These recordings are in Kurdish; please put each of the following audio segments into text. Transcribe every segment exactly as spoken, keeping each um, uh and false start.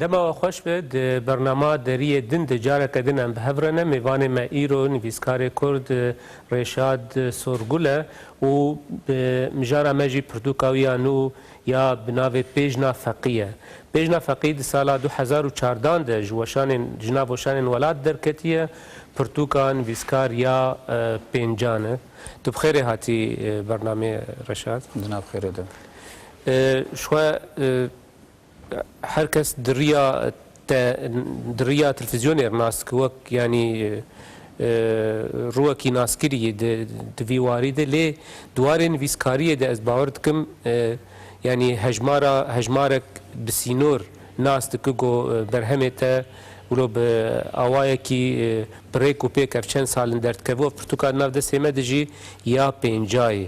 Dema we xweş be, di bernama Deriyê Din de careke din em bi hev re ne. Mêvanê me îro nivîskarê Kurd, e, Rêşad, e, Sorgul e û bi mijara me jî pirtûka wî ya nû ya bi navê Pêjna Feqî ye. Pêjna Feqî di sala du hezar û çardan de ji weşanên, ji nav weşanên welat derketiye, pirtûka nivîskar ya, e, pêncan e. Tu bi xêrê hatî, e, bernameyê Reşad. Di nav xêrê de. E, ji xwe, e, Her kes di riya te, di riya televîzyonê re nas dike, wek, yanî, e, rûwekî naskirî di, di vî warî de, lê di warê nivîskariyê de ez bawer dikim, e, yanî hejmara, hejmarek bi sînor nas dike ku, e, berhemê te wilo bi awayekî, e, bi rêk û pêk ev çend sal in derdikeve û ev pirtûka di nav destê me de jî ya pêncayê.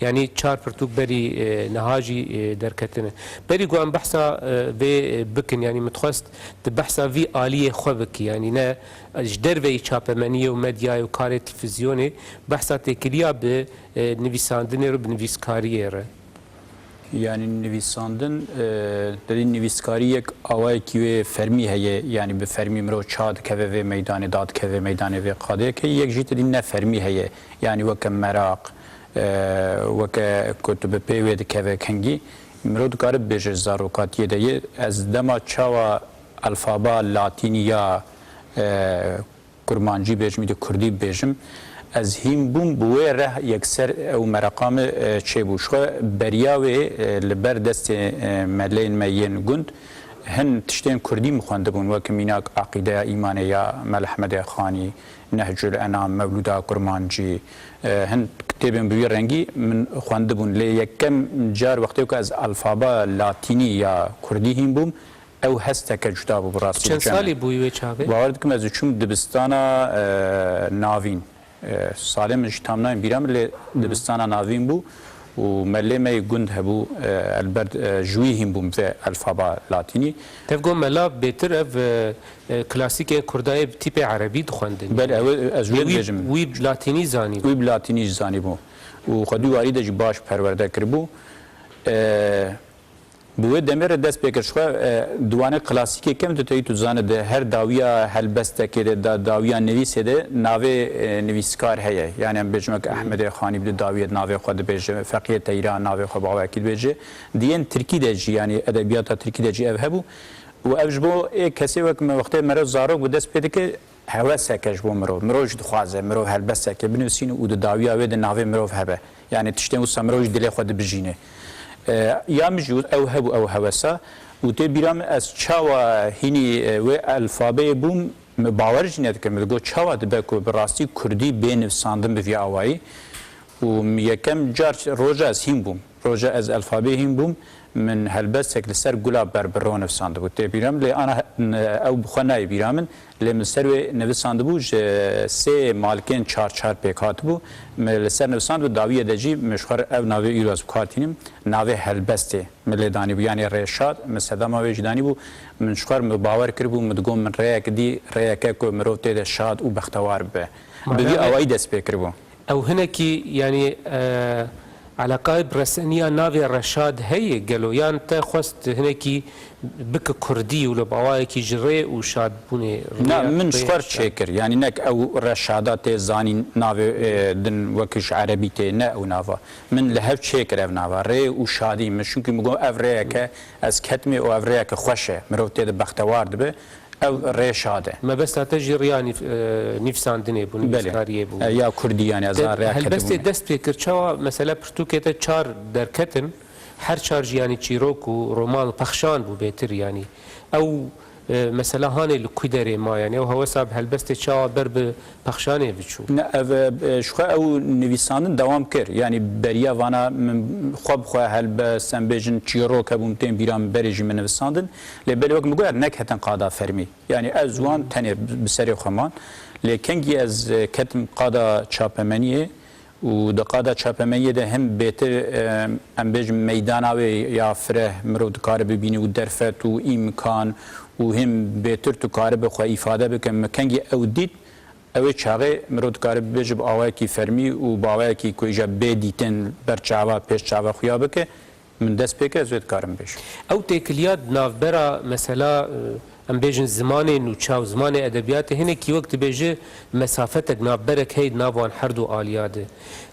Yanî çar pirtûk berî, e, niha jî, e, derketine. Berî ku em behsa, e, vê, e, bikin, yanî min dixwest tu behsa vî aliyê xwe bikî, yanî ne ji derveyî çapemeniyê û medyayê û karê televîzyonê, behsa têkiliya bi, e, nivîsandinê re, bi nivîskariyê re. Yanî nivîsandin, e, te dî nivîskarî yek awayekî wê fermî heye, yanî bi fermî mirov çawa dikeve vê meydanê, dadikeve vê meydanê, vê qadeyek heye, yek jî te dî ne fermî heye. Yanî weke meraq, e, weke ku tu bi pê wê dikeve kengî, mirov dikare bibêje zarokatiyê de yê, ez dema çawa alfaba latînî ya, e, kurmancî bêjim, îdî kurdî bêjim, ez hîn bûm, bi wê re yekser ew mereqa min, e, çêbû. Ji xwe beriya wê, e, li ber destê, e, meleyên me yên gund hin tiştên kurdî min xwendibûn, weke mînak Aqîdeya Îmanê ya Mel Ehmedê Xanî, Nehcul Enam, Mewlûda Kurmancî, e, hin kitêbên bi wî rengî min xwendibûn. Lê yekem car wextê ku ez alfaba latînî ya kurdî hîn bûm, ew hesteke cuda bû bi rastî. Çend salî bûyî wê çaxê? Bawer dikim ez çûm dibistana, e, navîn. E, salê min jî tam nayên bîra min, lê dibistana navîn bû û melê me yê gund hebû, e, elbert, e, ji wî hîn bûm vê alfaba latînî. Tev got mela bêtir ev, e, e, klasîkên kurdayê bi tîpê erebî dixwendin. Bel, ew, ez wê Wî, dibêjim. Wî bi latînî zanî. Wî bi latînî jî zanî bû. Û xwe dû warî de jî baş perwerde kiribû. E, Bi wê demê re dest pê kir. Ji xwe, e, diwanê klasîkê kem tu teyî tu zane, di her dawiya helbestekê de, da, dawiya nivîsê de navê, e, nivîskar heye. Yani em bêjim wek Ehmedê Xanî bi di dawiyê de navê xwe dibêje, Feqiyê Teyran navê xwe bi awayekî dibêje. Di yên tirkî de jî, yani edebiyata tirkî de jî ev hebû. Û ev ji bo ê kesê wek min wextê meriv zarok bi dest pê dike, heweseke ji bo mirov. Mirov jî dixwaze, mirov helbesteke binivîsîne û di dawiya wê de navê mirov hebe. Yani tiştên wisa mirov jî dilê xwe dibijîne. E, ya min jî ew hebû, ew hewesa. Û tê bîra min ez çawa hînî, e, wê alfabeyê bûm, min bawer jî nedikir. Min digot çawa dibe ku bi rastî kurdî bê nivîsandin bi vî awayî. Û min yekem car roja ez hîn bûm. Roja ez alfabeyê hîn bûm, min helbestek li ser gula berbiro nivîsandibû. Tê bîra min, lê ana, ew bi xwe nayê bîra min, lê min ser wê nivîsandibû, ji sê malkên çar çar pêk hatibû. Min li ser nivîsandibû, dawiyê de jî min ji xwe re ev navê îro ez bi kar tînim, navê helbestê min lê danîbû, yanî Rêşad, min sedema wê jî danîbû, min ji xwe re min bawer kiribû, min digot min rêyek dî, rêyeke ku mirov tê de şad û bextewar bibe. Bi vî awayî dest pê kiribû. Ew hinekî, yanî, e, eleqayê bi reseniya navê Reşad heye gelo? Yan te xwest hinekî bike kurdî û li bi awayekî ji rê û şadbûnê Na, rêya min ji rê xwe re şad? Çêkir. Yanî nek ew Reşada tê zanîn navê, e, din wekî ji erebî tê, ne ew nava. Min li hev çêkir ev nava. Rê û şadî min. Çunkî min got ev rêyeke ez ketmê û ev rêyeke xweş e. Mirov tê de bextewar dibe. Ev rê şad e. Mebesta te jî riya nîv-, e, nîvsandinê bû, Belê. Nivîskariyê bû. E, ya kurdî, yanî, ez Te rêya helbestê ketibûm. Dest pê kir, çawa, mesela, pirtûkê te çar derketin, her çar jî, yanî, çîrok û roman pexşan bû bêtir, yanî. Ew, e, mesela hanê li ku derê ma, yanî, ew hewesa bi helbestê çawa ber bi pexşanê biçû? Ne, ev, e, ji xwe ew nivîsandin dewam kir. Yanî beriya vana min xwe bi xwe helbest, em bêjin çîrok hebûn tên bîra min berê jî min nivîsandin. Lê belê wek min got, neketin qada fermî. Yanî ez wan tenê bi serê xwe man. Lê kengî ez, e, ketim qada çapemeniyê û di qada çapemeniyê de him bêtir, e, em bêjin meydana wê ya fireh mirov dikare bibîne û derfet û îmkan û him bêtir tu karibe xwe îfade bike. Min kengî ew dît, ew ê çaxê mirov dikare bibêje bi awayekî fermî û bi awayekî ku îja bê dîtin ber çava, pêş çava xuya bike. Min dest pê kir, ez wê dikarim bêjim. Ew têkiliya di navbera mesela, e, em bêjin zimanê nûça û zimanê edebiyatê hinekî wek dibêje mesafetek, navberek hey di nav wan her du aliya de.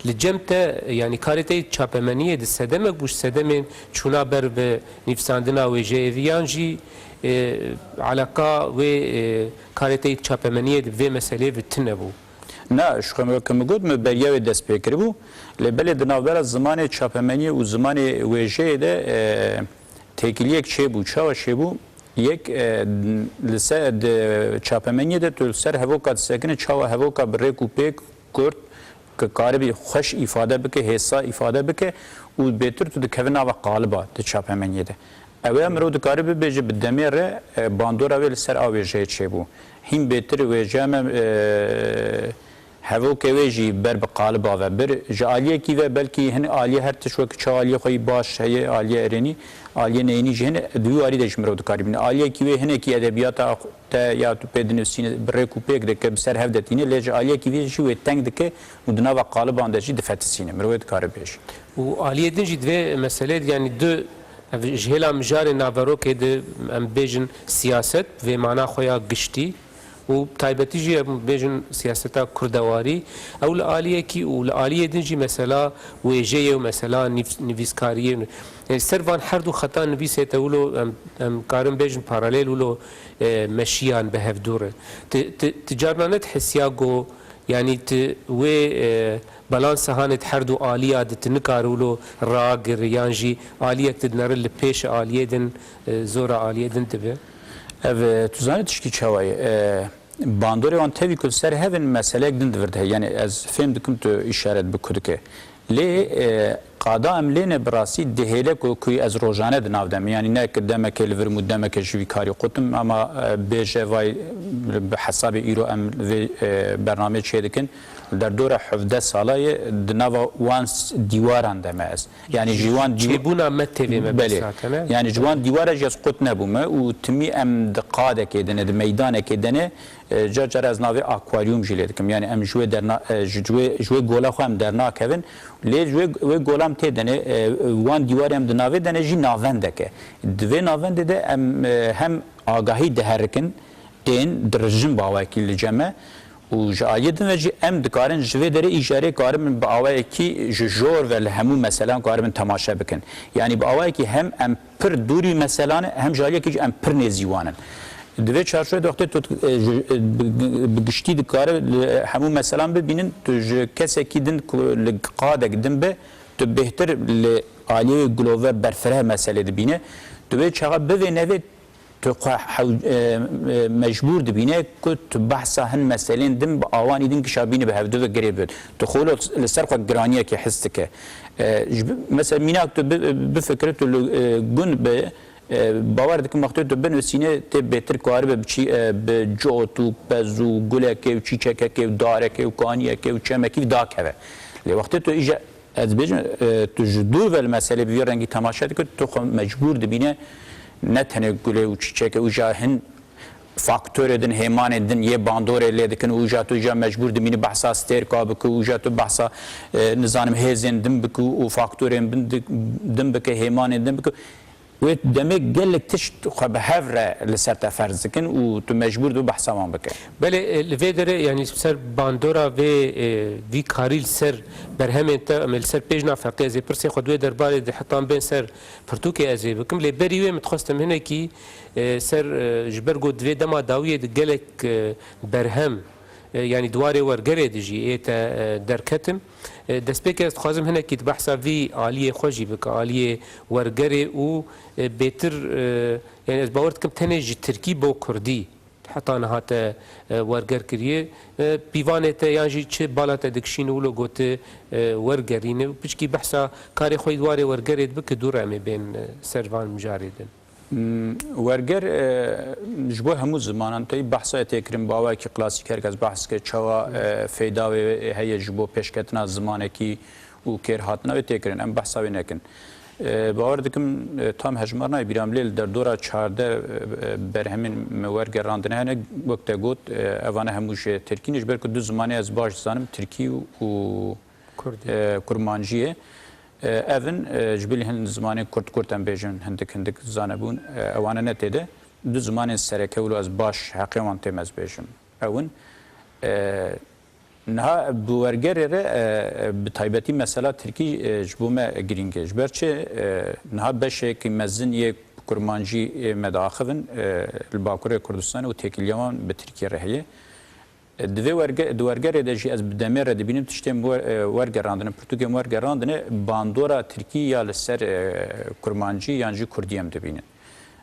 Li cem te, yanî karê te yê çapemeniyê di sedemek bû ji sedemên çûna ber bi nivîsandina wêjeyê vî yan jî, e, elaka wê, e, karê te yê çapemeniyê di vê meseleyê bi tune bû? Na, ji xwe weke min got, min beriya wê dest pê kiribû. Lê belê di navbera zimanê çapemeniyê û zimanê wêjeyê de, e, têkiliyek çêbû. Çawa çêbû? Yek, e, li ser, di çapemeniyê de tu li ser hevoka disekine, çawa hevoka bi rêk û pêk kurt, ki karibî xweş îfade bike, hêsa îfade bike û bêtir tu dikeve nava qaliba di çapemeniyê de. Ew ya mirov dikare bibêje bi demê re, e, bandora wê li ser a wêjeyê çêbû. Hîn bêtir wêjeya me, e, hevokê wê jî ber bi qaliba ve bir. Ji aliyekî ve belkî hin aliyê her tişt wek çi aliyê xwe yî baş heye, aliyê erênî, aliyê neyînî jî hene, di wî warî de jî mirov dikare bîne. Aliyekî wê hinekî edebiyata te ya tu pê dinivîsîne bi rêk û pêk dike, bi ser hev de tîne, lê ji aliyekî vê jî wê teng dike û di nava qaliban de jî difetisîne. Mirov wê dikare bêje. Û aliyê din jî di vê meseleyê de, yanî du, ev ji hêla mijarê naverokê de em bêjin siyaset, vê mana xwe ya giştî û taybetî jî em bêjin siyaseta kurdewarî, ew li aliyekî û li aliyê din jî mesela wêjeyê û mesela nivîs-, nivîskariyê, yanî ser van her du xeta nivîsê te wilo em, em karin bêjin paralel wilo, e, meşiyan bi hevdû re. Ti, ti, ti carna ne dihisiya ku, yanî ti wê, e, balansa hanê di her du aliya de ti nikare wilo ragir yan jî aliyek ti dinere li pêş aliyê din, e, zora aliyê din dibe? Ev, e, tu zanî tişkî çawa ye? E, bandorê wan tevî ku li ser hev in meseleyek din di vir de heye. Yanî ez fêm dikim tu îşaret bi ku dike. Lê, e, qada em lê ne bi rastî dihêle ku, ku ez rojane di nav de me. Yanî ne ki demeke li vir im û demeke ji vî karî qutim, ama, e, bêje vay, bi hesabê îro em vê, e, bernameyê çêdikin. Li derdora hevdeh sala ye di nava wan s-, dîwaran de me ez. Yanî ji wan dîw-, Çêbûna me tevê me Belê. behsa kene. Yanî ji wan dîwara jî ez qut nebûme û timî em di qadekê de ne, di meydanekê de ne, e, car car ez navê akwaryum jî lê dikim. Yanî em ji wê derna-, e, ji wê, ji wê gola xwe em dernakevin. Lê ji wê, wê gola em tê de ne, e, wan dîwarê em di navê de ne jî navendek e. Di vê navendê de em, e, hem agahî diherikin, tên dirijin bi awayekî li cem me û ji aliyê din ve jî em dikarin ji vê derê îjarê karibin bi awayekî ji jor ve li hemû meselan karibin temaşe bikin. Yanî bi awayekî hem em pir dûrî meselan e, hem ji aliyekî jî em pir nêzî wan in. Di vê çarçovê de wextê tu, e, ji, e, bi, bi giştî dikare li hemû meselan bibînin, tu ji kesekî din ku li qadek din be, tu bêhtir li aliyê wê gilove berfireh meselê dibîne. Tu vê çaxa bivê nevê tu xwe hew-, e, e, mecbûr dibîne ku tu behsa hin meselên din bi awanî din gişa bîne bi hevdu ve girê bid. Tu xwe li ser xwe giraniyekê his dike. E, ji bi-, mesela mînak tu bi-, bifikire tu li, e, gund bi, e, bawer dikim wextê tu binivîsîne tê bêtir karibe bi çî, e, bi cot û pez û gulekê û çîçekekê û darekê û kaniyekê û çemekî dakeve. Lê wextê tu îje Ez dibêjim, e, tu ji dûr ve li meselê bi vî rengî temaşe dikir, tu xwe mecbûr dibîne ne tenê gulê û çîçekê û ja hin faktorê din, hêmanê din yê bandorê lê dikin û ja tu ja mecbûr dibînî behsa stêrka bike û ja tu behsa, e, nizanim hêzên din bike û faktorên bin di-, din bike, hêmanên din bike. Wê demê gelek tişt xwe bi hev re li ser te ferz dikin û tu mecbûr dibî behsa wan bike. Belê, e, li vê derê, yanî ser bandora vê, e, vî karî li ser berhemên te, em ê li ser pêj nafeqê, ez ê pirsên xwe di wê derbarê de hetan bên ser pirtûkê ez ê bikim. Lê berî wê min dixwest em hinekî, e, ser, e, ji ber ku di vê dema dawiyê de gelek, e, berhem, e, yanî di warê wergerê de jî ê te, e, derketin. E, destpêkê ez dixwazim hinekî di behsa vî aliyê xwe jî bike, aliyê wergerê û, e, bêtir, e, yanî ez bawer dikim tenê ji tirkî bo kurdî heta niha te, e, werger kiriye. E, pîvanê te yan jî çi bala te dikişîne wilo gote, e, wergerîne. Piçkî behsa karê xwe yî di warê wergerê de bike, dû re em ê bên, e, ser van mijarê din. Hmm, werger, e, ji bo hemû zimanan tey behsa tê kirin, bi awayekî klasîk her kes behs dike, çawa, e, feyda wê heye ji bo pêşketina zimanekî û kêrhatina wê tê kirin. Em behsa wê nekin. E, bawer dikim, e, tam hejmar nayê bîra min, lê li derdora çardeh, e, e, berhemên me wergerandine hene, wek te got, e, evane hemû ji tirkî ne, ji ber ku du zimanê ez baş dizanim, tirkî û, Kurdî. e, kurmancî ye. E, ev in, e, ji bilî hin zimanên kurt kurt em bêjin, hindik hindik zanebûn, e, ewane ne tê de. Du zimanên sereke wilo ez baş heqê wan têm ez bêjim. Ew in, e, niha bi wergerê re, e, e, bi taybetî mesela tirkî, e, ji bo me girîng e. Ji ber çi, e, niha beşekî mezin yê kurmancî, e, me diaxivin, e, li Bakurê Kurdistanê û têkiliya wan bi tirkî re heye. Divê werge-, di wergerê de jî ez bi demê re dibînim tiştên wer-, e, wergerandine, pirtûkên wergerandine, bandora tirkî ya li ser, e, kurmancî yan jî kurdî em dibînin.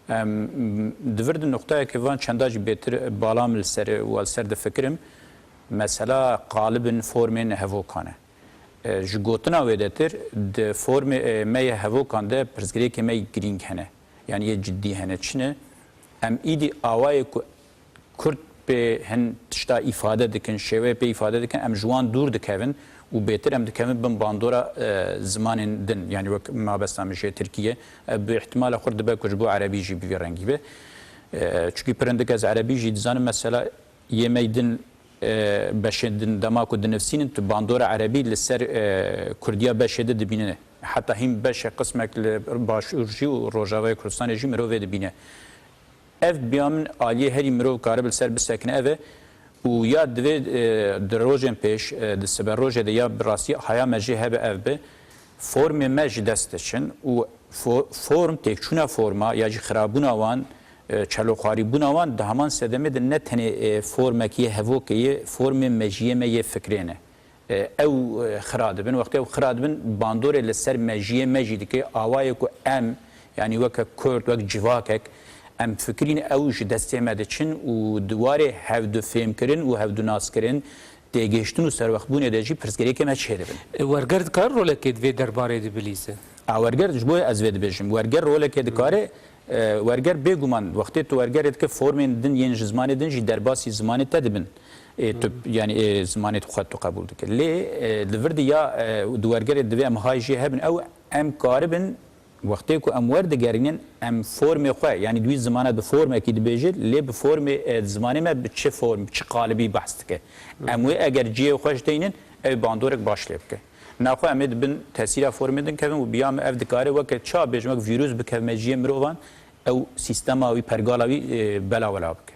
Em, di vir di nuqtayeke van çenda jî bêtir bala min li ser û ez li ser difikirim, mesela qalibin formên hevokan e. E, ji gotina wê detir, di formê, e, me yê hevokan de pirsgirêkê me yê girîng hene. Yanî yê cidî hene. Çi ne? Em îdî awayê ku Kurd pê hin tişta îfade dikin, şêweyê pê îfade dikin, em ji wan dûr dikevin û bêtir em dikevin bin bandora, e, zimanên din. Yanî wek mabesta min jê tirkî ye. E, bi îhtimala xurt dibe ku ji bo erebî jî bi vî rengî be. E, çunkî pir hindik ez erebî jî dizanim, mesela yê me yê din, e, beşên din dema ku dinivsînin, tu bandora erebî li ser, e, kurdiya beşê de dibînine. Heta hîn beşê qismek li Başûr jî û Rojavayê Kurdistanê jî mirov vê dibîne. Ev bi ya min aliyê herî mirov karibe li ser bisekine ev e û ya divê, e, di rojên pêş, e, di siberojê de ya bi rastî haya me jê hebe ev be. Formê me ji dest diçin û fo-, form, têkçûna forma ya jî xirabûna wan, e, çeloxwarîbûna wan di heman sedemê de ne tenê, e, formekî yê hevokê yê, formê mejiyê me yê fikrê ne. E, ew, e, xira dibin. Wextê ew xira dibin, bandorê li ser mejiyê me jî dike. Awayê ku em, yanî weke Kurd, wek civakek, em fikirîn ew ji destê me diçin û di warê hevdifêmkirin û hevdinaskirin, têgihiştin û serwextbûnê de jî pirsgirêkê me çêdibin. E, werger dikare rolekê di vê derbarê de bilîze? A, werger, ji bo ez vê dibêjim. Werger rolekê dikare, e, werger bêguman, wextê tu wergerê dike, formên din yên ji zimanê din jî derbasî zimanê te dibin. Ê, tu, yanî, ê, zimanê xwe tu qebûl dike. Lê, e, li vir de ya, e, di wergerê divê em hay jê hebin. Ew em karibin, wextê ku em werdigerînin, em formê xwe, yanî di wî zimana bi formekî dibêje, lê bi formê, e, zimanê me bi çi form, bi çi qalibî behs dike. Em wê eger cihê xwe ji deynin, ew bandorek baş lê bike. Naxwe em ê di bin tesîra formê din kevin û bi ya me ev dikare weke ça bêjim, wek vîrus bikevime cihê mirovan, ew sîstema wî, pergala wî, e, bela wela bike.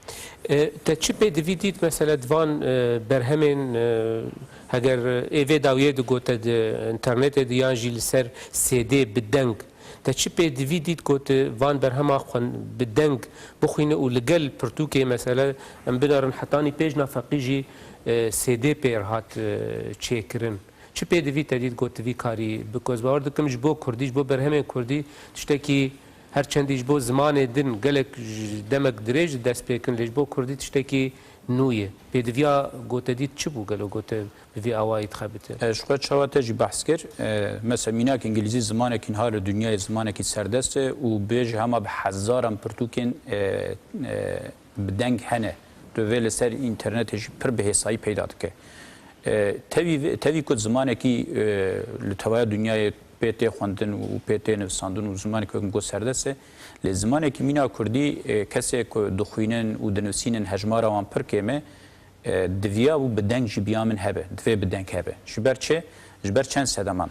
E, te çi pêdivî dît, mesela, di van, e, berhemên, e, heger, e, ê vê dawiyê digote di înternetê de yan jî li ser C D bi deng, te çi pêdivî dît ku tu van berhema xwe bi deng bixwîne û li gel pirtûkê, mesela, em binerin hetanî pêjna feqî jî, e, C D pê re hat, e, çêkirin? Çi pêdivî te dît ku tu vî karî biko? Ez bawer dikim ji bo kurdî, ji bo berhemên kurdî tiştekî, her çendî ji bo zimanê din gelek ji demek dirêj dest pê kin, lê ji bo kurdî tiştekî nû ye. Pêdiviya ku te dît çi bû gelo ku te bi vî awayî dixebite? E, ji xwe çawa te jî behs kir. E, mesela mînak îngilîzî zimanekî niha li dinyayê zimanekî serdest e û bê jî hema bi hezaran pirtûkên, e, e, bi deng hene. Tu vê li ser înternetê jî pir bi hêsayî peyda dike. E, tevî vê-, tevî ku zimanekî, e, li tevaya dinyayê pê tê xwendin û pê tê nivisandin û zimanekî wek min got serdest e, lê zimanekî mîna kurdî, e, kesê ku dixwînin û dinivîsînin hejmara wan pir kêm e, e, diviya û bi deng jî biya min hebe, divê bi deng hebe. Ji ber çi? Ji ber çend sedeman.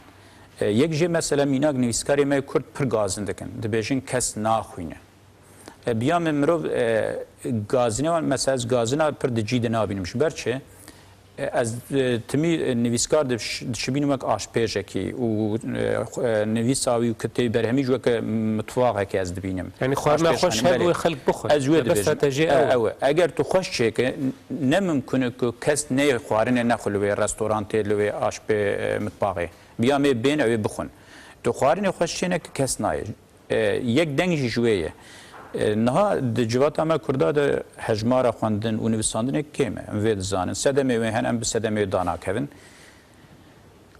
E, yek jê mesela mînak nivîskarê me kurd pir gazin dikin. Dibêjin kes naxwîne. E, biya min mirov, e, gazine wan, mesela ez gazina pir di cî de nabînim. Ji ber çi? E, ez, e, timî, e, nivîskar diş-, dişibînim wek aşpêjekî û, e, xwe-, e, nivîsa wî û kitêbî berhemî jî weke mitwaxekê ez dibînim. Yanî xwarina Aşpêjxane, xweş hebe belê. Wê xelk bixwe. Ez wê Te bes dibêjim. Te jê E, ew e. Ew e. Eger tu xweş çêke, n-, ne mimkun e ku kes neyê xwarinê nexwe li wê restorantê, li wê aşpê, e, mitbaxê. Biya me bên ew ê bixwin. Tu xwarinê xweş çêneke kes nayê. E, yek deng jî ji wê ye. E, niha di civata me kurda de hejmara xwendin û nivîsandinê kêm e. Em vê dizanin. Sedemê wê hene, em bi sedemê wê danakevin.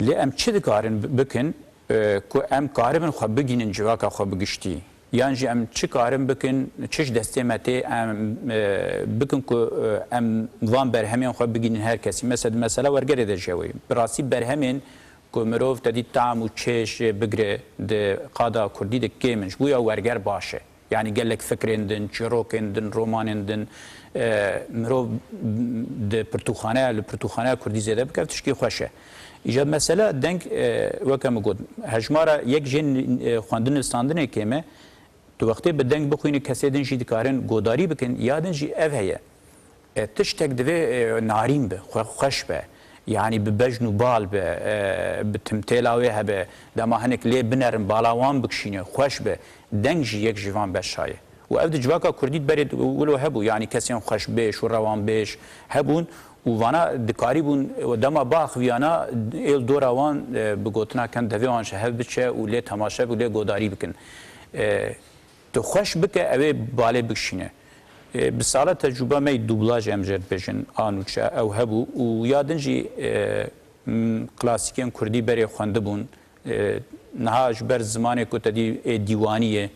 Lê em çi dikarin bi-, bikin, e, ku em karibin xwe bigînin civaka xwe bi giştî? Yan jî em çi karin bikin, çi ji destê me tê, em, e, bikin ku, e, em van berhemên xwe bigînin her kesî? Mesela, di mesela wergerê de jî ew e. Bi rastî berhemên ku mirov te dî tam û çêş bigire di qada kurdî de kêm in. Ji bo ya werger baş e. Yanî gelek fikrên din, çîrokên din, romanên din, e, mirov di pirtûkxaneya, li pirtûkxaneya kurdî zêde bike, tişkî xweş e. Îja mesela deng, e, weke min got, hejmara yek jê, e, xwendin nivîsandinê kêm e. Tu wextê bi deng bixwînî, kesê din jî dikarin godarî bikin, ya din jî ev heye. E, tiştek divê, e, narîn be, xwe-, xweş be. Yanî bi bejn û bal be, e, bi timtêla wê hebe, dema hinek lê binerin, bala wan bikişîne, xweş be. Deng jî yek ji van beşa ye. Û ev di civaka kurdî berê wilo hebû, yanî kesên xweşbêj û rewanbêj hebûn û vana dikarîbûn dema biaxiviyana êl dora wan, e, bi gotina ken devê wan ji hev biçe û lê temaşe bi lê godarî bikin. E, tu xweş bike, ew ê balê bikişîne. E, bi sala tecrûba me yî dublaj em jê dibêjin, a nûçe ew hebû û ya din jî, e, m, klasîkên kurdî berê xwendibûn. E, niha ji ber zimanê ku te dî ê dîwanî ye,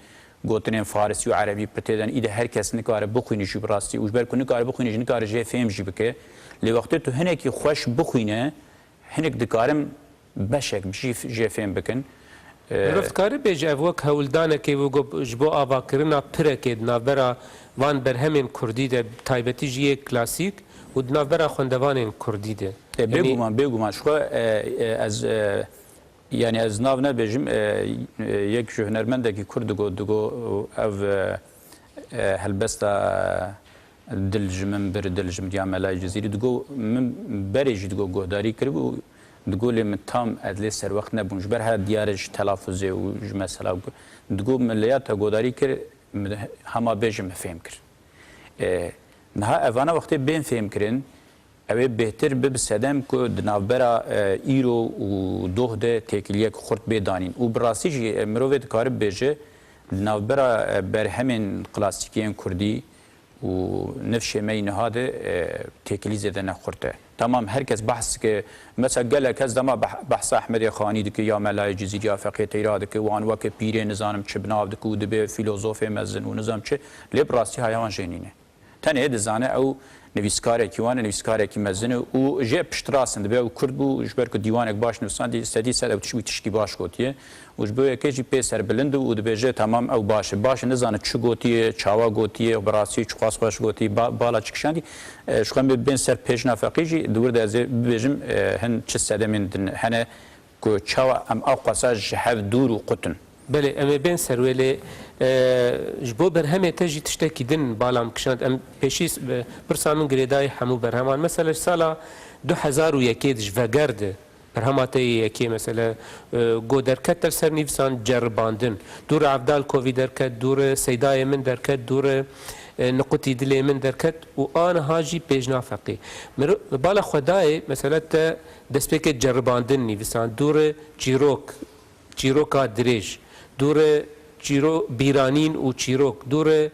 gotinên farisî û erebî pir tê de ne, îde her kes nikare bixwîne jî bi rastî û ji ber ku nikare bixwîne jî nikare jê fêm jî bike. Lê wextê tu hinekî xweş bixwîne, hinek dikarin beşek bi jî f-, jê fêm bikin. E, Mirov dikare bêje ev wek hewldanekê wê ku ji bo avakirina pirekê di navbera van berhemên kurdî de, taybetî jî yê klasîk û di navbera xwendevanên kurdî de. E, Yanî bêguman, bêguman. Ji xwe, e, e, ez, e, yanî ez nav nebêjim, e, e, yek ji hunermendekî kurd digo, digo ev, e, e, helbesta Dil ji min bir, dil ji min ya Melayê Cizîrî digo, min berê jî digo guhdarî kiribû, digo lê min tam ez lê serwext nebûm. Ji ber her diyar e ji telafuzê û ji mesela digo min lêya te guhdarî kir, min hema bêjim min fêm kir. E, niha evana wextê bên fêm kirin, ew ê bêhtir bibe sedem ku di navbera, e, îro û doh de têkiliyek xurt bê danîn. Û bi rastî jî, e, mirovê dikare bibêje, di navbera, e, berhemên klasîkiyên kurdî û nifşê me yî niha de, e, têkilî zêde ne xurt e. Tamam, her kes behs dike, mesela gelek kes dema beh-, behsa Ehmedê Xanî dike, ya Melayê Cizîrî, ya Feqiyê Teyra dike, wan weke pîrê nizanim çi bi nav dike û dibe fîlozofê mezin û nizam çi, lê bi rastî haya wan jê nîne. Tenê dizane ew nivîskarekî wan e, nivîskarekî mezin e û jê piştrast in. Dibe ew kurd bû, ji ber ku dîwanek baş nivîsandî, sedî sed ew tişt-, wî tişkî baş gotiye. Û ji bo yekê jî pê serbilind û dibêje, temam, ew baş e. Baş e, nizane çi gotiye, çawa gotiye, bi rastî çiqas xweş gotiye, ba-, bala çi kişandî. E, ji xwe em ê bên ser pêjna feqî jî, di wir de ez ê bibêjim, e, hin çi sedemên din hene ku çawa em ew qasa ji hev dûr û qut in. Belê, em ê bên ser wê, lê, e, ji bo berhemê te jî tiştekî din bala min kişand. Em pêşî, e, pirsa min girêdayî hemû berheman. Mesela ji sala du hezar û yekê de ji veger de berhema te yê yekê, mesela, e, go derket te li ser nivîsand ceribandin. Dûre Evdal Kovî derket, dûre Seydayê min derket, dûre, e, Niqutî Dilê Min derket û aniha jî pêjna feqî. Miro-, bala xwe dayê, mesela te destpêkê ceribandin nivîsand, dûre çîrok, çîroka dirêj, dûre çîro-, bîranîn û çîrok, dûre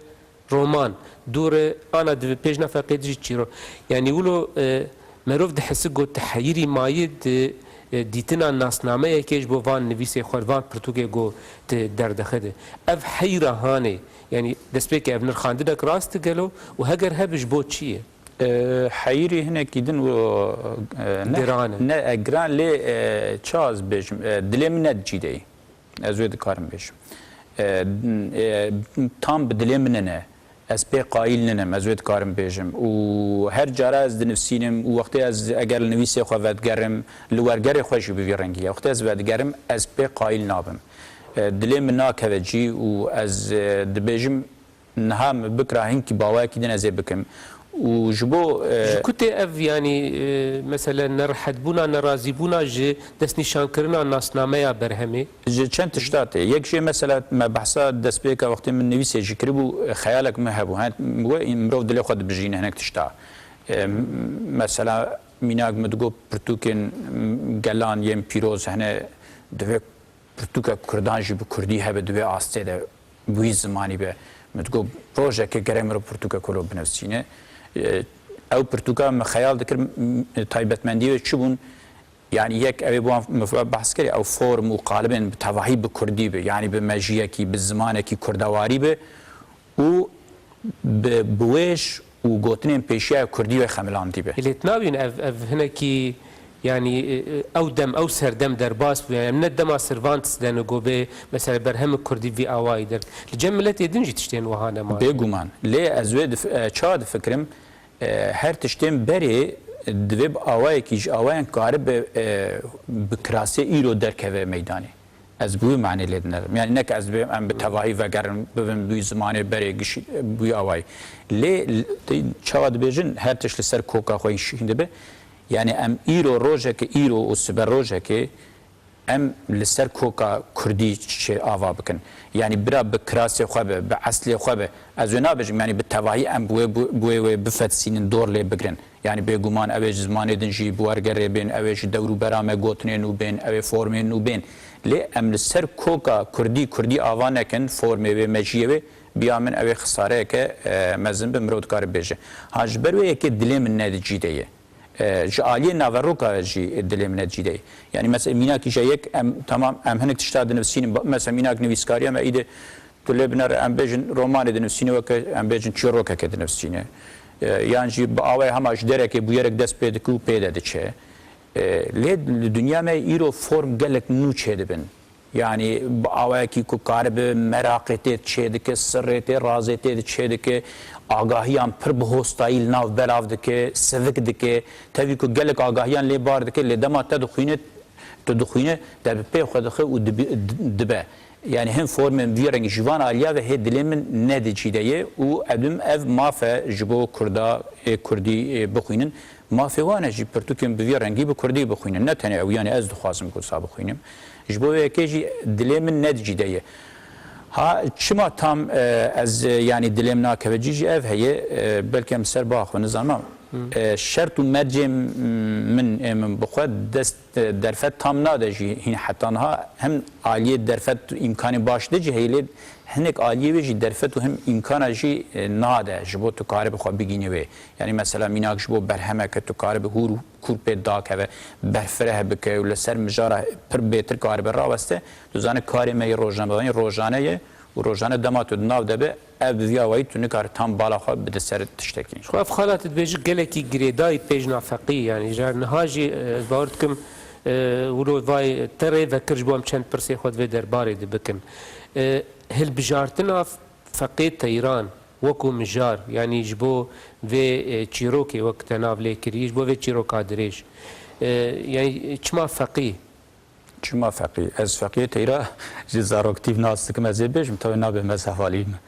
roman, dûre ana di pêjna feqê de jî çîrok. Yanî wilo, e, merov dihisi ku tu heyirî mayî di, e, dîtina nasnameyekê ji bo van nivîsê xwe, van pirtûkê ku tu derdixî de. Ev heyra hanê, yanî destpêkê ev nirxandinek rast e gelo û heger hebe ji bo çi ye? E, heyirî hinekî din û, e, ne, Giran e. Ne, e, giran lê, e, çi ez bêjim, e, dilê min ne di cî de yî. Ez wê dikarim bêjim. E, e, tam bi dilê min nine. Ez pê qayîl ninim, ez wê dikarim bêjim. Û her cara ez dinivîsînim û wextê ez eger li nivîsê xwe vedigerim, li wergerê xwe jî bi vî rengî ye. Wextê ez vedigerim, ez pê qayîl nabim. E, dilê min nakeve cî û ez, e, dibêjim, niha min bikira hinkî bawayekî din ez ê bikim. Û ji bo, e, Ji ku tê ev, yanî, e, mesele nerehetbûna, nerazîbûna ji destnîşankirina nasnameya berhemê? Ji çend tişta tê. Yek jê mesela me behsa destpêka wextê min nivîsê jî kiribû, xeyalek min hebû. Hen, we, mirov dilê xwe dibijîne hinek tişta. E, mesela mînak min digot pirtûkên gelan yên pîroz hene, divê pirtûka kurdan jî bi kurdî hebe di vê astê de, bi wî zimanî be. Min digot, rojekê gerek mirov pirtûkek wilo binivîsîne. E, ew pirtûka min xeyal dikir, m-, taybetmendiyê wê çi bûn? Yanî yek ew ê bi wan min behs kirî, ew form û qalibên bi tevahî bi kurdî be, yanî bi mejiyekî, bi zimanekî kurdewarî be. Û bi, bi wêj û gotinên pêşiya kurdî wê xemilandî be. Lê tu nabîn ev, ev hinekî, yanî, e, e, ew dem, ew serdem derbas bû. Yanî em ne dema Cervantes de ne go bê, mesela berhemê kurdî vî awayî der. Li cem miletê din jî tiştên wiha nema. Bêguman. Lê ez wê dif-, e, çawa difikirim, e, her tiştên berê Divê bi awayekî ji awayan karibe, e, bi kirasê îro derkeve meydanê. Ez bi wî manê lê dinerim. Yani ne ki ez dibêm em bi tevahî vegerin, bibin bi wî zimanê berê gişî, bi wî awayî. Lê l-, çawa dibêjin, her tişt li ser koka xwe şîn dibe. Yani em îro rojeke, îro û sibe rojekê em li ser koka kurdî çi ava bikin. Yani bira bi kirasê xwe be, bi eslê xwe be. Ez wê nabêjim, yani bi tevahî em bi wê, bi wê wê bifetisînin, dor lê bigrin. Yani bêguman ew ê ji zimanê din jî bi wergerê bên, ew ê ji dewrûbera me gotinên nû bên, ew ê formên nû bên. Lê em li ser koka kurdî, kurdî ava nekin, formê wê, mejiyê wê, biya min ew ê xisareyeke, e, mezin bi mirov dikare bêje. Ha, ji ber wê yekê dilê min ne di cî de ye. E, ji aliyê naveroka jî dilê min ne di cî de ye. Yani mesela mînakî je yek em, tamam, em hinek tişta dinivîsînin. Ba-, mesela mînak nivîskariya me îdî tu lê binere, em bêjin romanê dinivîsîne, weke em bêjin çîrokeke dinivîsîne. E, yan jî bi awaya hema ji derekê bûyerek dest pê dike û pê de diçe. E, lê li dinya me îro form gelek nû çêdibin. Yani bi awayekî ku karibe meraqê tê çêdike, sirrê tê, razê tê çêdike, agahiyan pir bi hostayî li nav belav dike, sivik dike. Tevî ku gelek agahiyan lê bar dike, lê dema te dixwîne, tu dixwîne, te bi pê xwe dixe û dibi-, dibe. Yani hin formên vî rengî ji van aliya ve hê dilê min ne di cî de ye û edim ev maf e ji bo Kurda, ê Kurdî, ê bixwînin. Mafê wan e jî pirtûkên bi vî rengî bi kurdî bixwînin. Ne tenê ew, yani ez dixwazim ku wisa bixwînim. Ji bo vê yekê jî dilê min ne di cî de ye. Ha, çima tam, e, ez, e, yani dilê min nakeve cî jî ev heye, e, belkî em ser biaxivin, nizanim. E, şert û mercê m-, min, ê min bi xwe dest, e, derfet tam nade jî hîn heta niha hem aliyê derfet û îmkanê baş de jî heye lê hinek aliyê wê jî derfet û hem îmkana jî, e, nade ji bo tu karibe xwe bigînî wê. Yani mesela mînak ji bo berhemeke tu karibe hûr û kûr pê dakeve, berfireh bike û li ser mijara pir bêtir karibe raweste, tu zanî karê me yê rojnamevanî rojane ye û rojane dema tu di nav de be, ev bi vî awayî tu nikarî tam bala xwe bide ser tiştekî. Xwe ev xala tu dibêjî gelekî girêdayî pêjna feqî, yani ji niha jî, e, ez bawer dikim, e, wilo vay te rê vekir ji bo em çend pirsê xwe di vê derbarê de bikin. E, hilbijartina feqê teyran, wekû mijar, yanî ji bo vê, e, çîrokê wek te nav lê kirî, ji bo vê çîroka dirêj. E, yanî çima feqî? Çima feqî? Ez feqiyê teyra ji zaroktî nas dikim, ez ê bêjim, tawê nabe me zevalî me.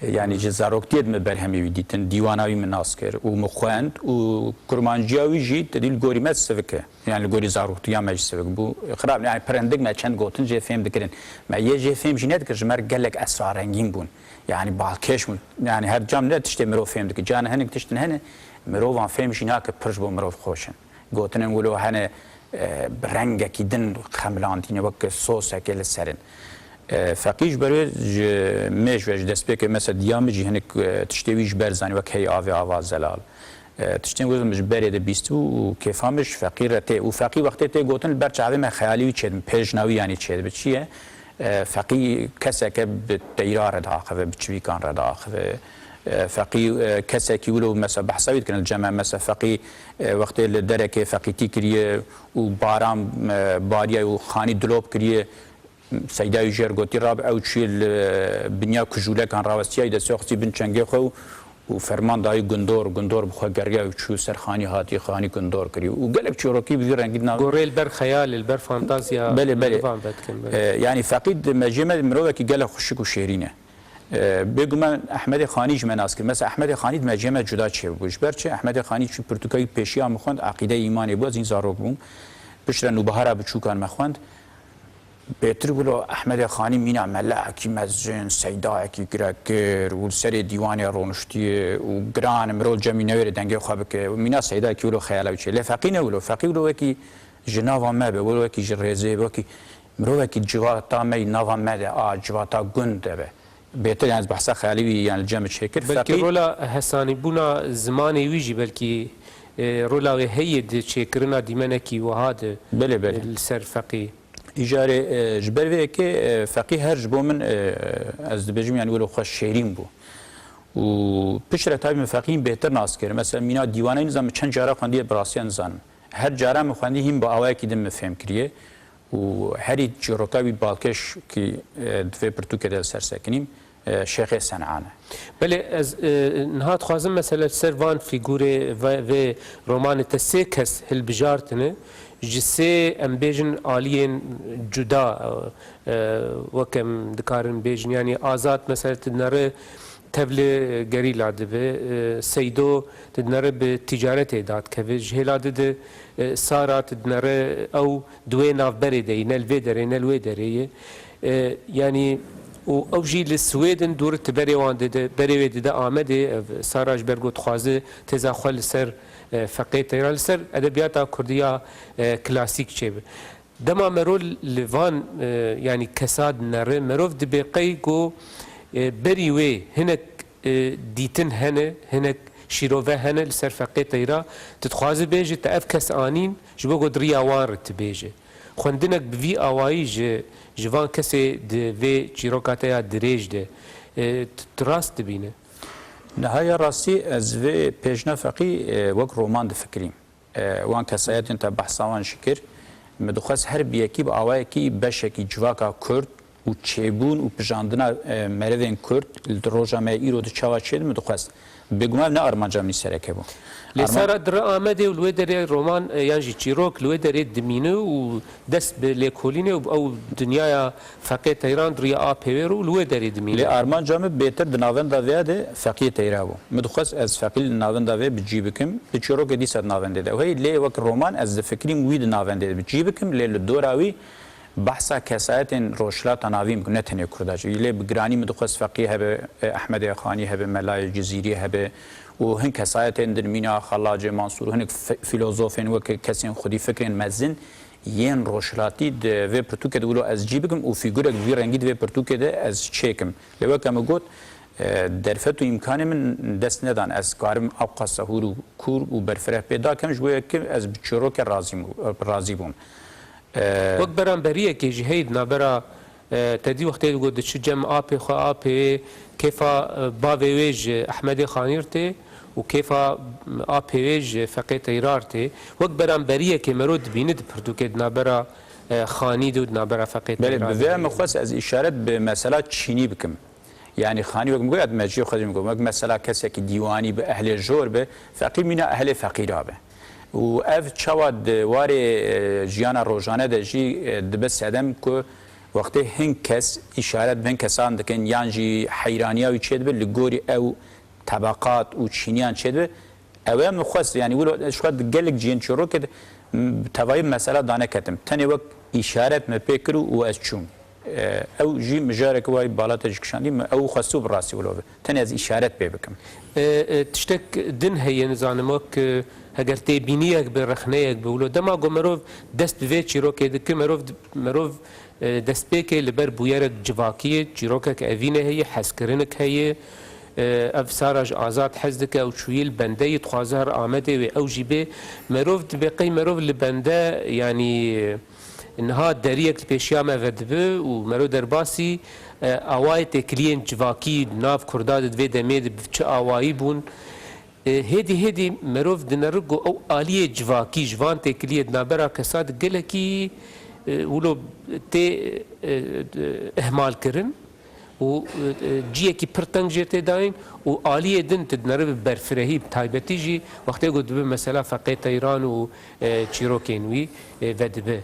E, yanî ji zaroktiyê de me berhemê wî dîtin, dîwana wî min nas kir û min xwend û kurmanciya wî jî te dî li gorî me sivik e. Yani li gorî zaroktiya me jî sivik bû. Xirab, yani pirindik me çend gotin jê fêm dikirin. Me yê jê fêm jî nedikir, ji me re gelek esrarengîn bûn. Yani balkêş bûn. Yani her cam ne tiştê mirov fêm dike. Cana hinek tiştin hene, mirovan fêm jî nake, pir ji bo mirov xweş in. Gotinên wilo hene, e, bi rengekî din xemilandîne, wek sosekê li ser in. E, feqî ji ber wê ji mêj ve ji destpêkê mesela diya min jî hinek, e, tiştê wî ji ber zanî, wek hey avê ava zelal. E, tiştên wezim ji berê de bîstibû û kêfa min ji feqî re tê. Û feqî wextê tê gotin li ber çavê me xeyalî wî çêdibin, pêjna wî yanî çêdibe. Çi ye? E, feqî keseke bi teyra re diaxive, bi çivîkan re diaxive. E, feqî, e, kesekî wilo mesela behsa wî dikin, li cem me mesela feqî, e, wextê li derekê feqîtî kiriye û baran, e, bariye û xanî dilop kiriye, Seyda wî jê re gotî, rabe ew çûye li binya kujûlekan rawestiyaye, destê xwe xistî bin çengê xwe û, û ferman dayî gundor, gundor bi xwe geriya û çû ser xanî, hatî xanî gundor kirî. Û gelek çîrokî bi vî rengî di nav. Gorê li ber xeyal, li ber fantaziya. Belê, belê. Mirovan vedikin, belê. E, yanî feqî di mejiyê me mirovekî gelek xweşik û şêrîn e. E, bêguman Ehmedê Xanî ji me nas kir. Mesela Ehmedê Xanî di mejiyê me cuda çêbû. Ji ber çi? Ehmedê Xanî çû pirtûka wî pêşiya min xwend, Eqîde Îmanê bû, ez hîn zarok bûm. Piştre Nûbahara biçûkan me xwend. Bêtir wilo Ehmedê Xanî mîna melekî mezin, seydayekî girekir û li serê dîwanê roniştiye û giran e mirov cemî newêrê dengê xwe bike. Mîna seydayekî wilo xeyala wî çê. Lê feqî ne wilo. Feqî wilo wekî ji nava me be, wilo wekî ji rêzê be, wekî mirovekî civata me yî nava me de, a civata gund de be. Bêtir, yani, ez behsa xeyalî wî, yani, li cem çêkir. Belkî feqî rola hesanîbûna zimanê wî jî belkî, e, rola wê heye di çêkirina dîmenekî wiha de, Belê, belê. e, li ser feqî. Îjarê, e, ji ber vê yekê, e, feqî her ji bo min, e, ez dibêjim, yani, wilo xwe şêrîn bû. Û piştre tabî min feqî bêtir nas kir. Mesela, mîna dîwanê nizam min çend cara xwendiye, bi rastiya nizanim. Her cara min xwendî hîn bi awayekî din min fêm kiriye. Û herî çîroka wî balkêş kî, e, di vê pirtûkê de li ser sekinîm, e, Şêxê Sen'an e. Belê, ez e, niha dixwazim mesela li ser van fîgûrê ve, vê romanê te sê kes hilbijartine, ji sê em bêjin aliyên cuda, e, wek em dikarin bêjin, yanî Azad mesela tu dinere tevli gerîla dibe, e, Seydo tu dinere bi tîcaretê dadikeve, ji hêla dide e, Sara tu dinere ew di wê navberê de yî, ne li vê derê ne li wê derê ye. E, yanî û ew jî li Swêdin dûr tu berê wan dide, berê wê dide Amedê, ev Sara ji ber ku dixwaze teza xwe li ser e, Feqê Teyran, li ser edebiyata kurdî ya e, klasîk çêbe. Dema mero li van e, yanî kesa dinere, merov dibê qey ku e, berî wê hinek e, dîtin hene, hinek şîrove hene li ser Feqê Teyra, tu dixwaze bêje te ev kes anîn, ji bo ku di riya wan re tu bêje. Xwendinek bi vî awayî ji, ji van kesê di vê çîroka te ya dirêj de, e, tu, tu rast dibîne. Niha ya rastî ez vê pêjna Feqî e, wek roman difikirîm. E, wan kesayetên te behsa wan jî kir. Min dixwest her bi yekî bi awayekî beşekî civaka Kurd û çêbûn û pijandina e, merivên Kurd li roja me îro di çawa çêdibe, min dixwest. Bêguman ne armanca min sereke bû. Lê Arman- Sara dire Amedê û li wê derê roman e, yan jî çîrok li wê derê dimîne û dest bi lêkolînê û ew dinyaya Feqê Teyran di riya apê wê re û li wê derê dimîne. Lê armanca min bêtir di navenda vê de Feqiyê Teyra bû. Min dixwest ez Feqî li navenda vê bi cî bikim, di çîrokê dîsa di navendê de. Ew hey lê wek roman ez difikirîm wî di navendê de bi cî bikim, lê li dora wî behsa kesayetên Rojhilata Navîn bikim, ne tenê Kurda jî. Lê bi giranî min dixwest Feqî hebe, e, Ehmedê Xanî hebe, Melayê Cizîrî hebe û hin kesayetên din mîna Xellacê Mansûr û hinek fi-, fîlozofên weke kesên xwedî fikrên mezin yên rojhilatî di vê pirtûkê de wilo ez cî bikim û fîgurek bi vî rengî di vê pirtûkê de ez çêkim. Lê weke min got, e, derfet û îmkanê min dest nedan ez karim ewqas sehûr û kûr û berfireh pê dakem, ji bo yekê ez bi çîrokê razî bû-, razî bûm. E, Wek beramberiyekê jî heyî di navbera E, te dî wextê ku diçi cem apê xwe, apê kêfa, e, bavê wê ji Ehmedê Xanî re tê û kêfa, m, apê wê ji Feqê Teyra re tê. Wek beramberiyekê mero dibîne di pirtûkê di navbera, e, Xanî de û di navbera Feqê Teyra de. Belê, bi vê min xwest ez îşaret bi mesela çînî bikim. Yanî Xanî wek min got, ya di meciyê xwe jî min got, wek mesela kesekî dîwanî bi, ehlê jor bi, Feqî mîna ehlê feqîra bi. Û ev çawa di warê, e, jiyana rojane de jî, e, dibe sedem ku wextê hin kes îşaret bi hin kesan dikin yan jî heyraniya wî çêdibe, li gorî ew tebeqat û çîniyan çêdibe, ew e min xwest, yanî wilo ez ji xwe di gelek cihên çîrokê de, m, bi tevayî bi mesela daneketim. Tenê wek îşaret me pê kir û, û ez çûm. E, ew jî mijareke wayî bala te jî kişandî, min ew xwestû bi rastî wilo be. Tenê ez îşaret pê bikim. E, e, tiştek din heye, nizanim, wek, e, heger têbîniyek be, rexneyek be, wilo dema ku merov dest bi vê çîrokê dike, merov di-, merov, e, destpêkê li ber bûyerek civakiyê, çîrokek evîne heye, hezkirinek heye, e, ev Sara ji Azad hez dike, ew çûyî li bendeyî, dixwaze her Amedê wê ew jî bê. Merov dibe qey merov li bende, yanî, e, niha deriyek li pêşiya me vedibe û mero derbasî, e, awayê têkiliyên civakî di nav Kurda de di vê demê de bi çi awayî bûn. E, hêdî hêdî merov dinere ku ew aliyê civakî ji van têkiliyê di navbera kesa de gelekî, e, wilo tê, e, e, ihmal kirin û, e, ciyekî pir teng jê tê dayîn û aliyê din tu dinere bi berfirehî, bi taybetî jî wextê ku dibe mesela Feqê Teyran û, e, çîrokên wî, e, vedibe.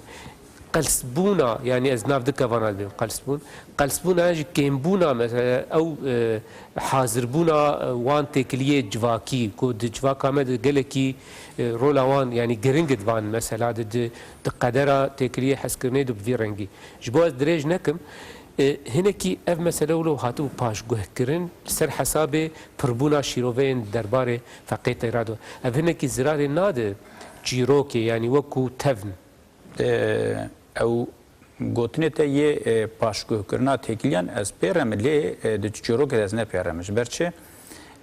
Qelsbûna, yanî ez nav du kevana dibêm, qelsbûn. Qelsbûna jî kêmbûna, mesela, ew, e, hazirbûna, e, wan têkiliyê civakî, ku di civaka me de gelekî, e, rola wan, yanî giring di van mesela de, di, di qedera têkiliyê hezkirinê de bi vî rengî. Ji bo ez dirêj nekim, e, hinekî ev mesele wilo hatibû paşguhkirin, li ser hesabê pirbûna şîroveyên derbarê Feqê Teyra de. Ev hinekî zirarê nade çîrokê, yanî wekû tevn. E, ew gotinê te yê, e, paşguhkirina têkiliyan ez pê re me, lê, e, di çîrokê de ez ne pê re me. Ji ber çi?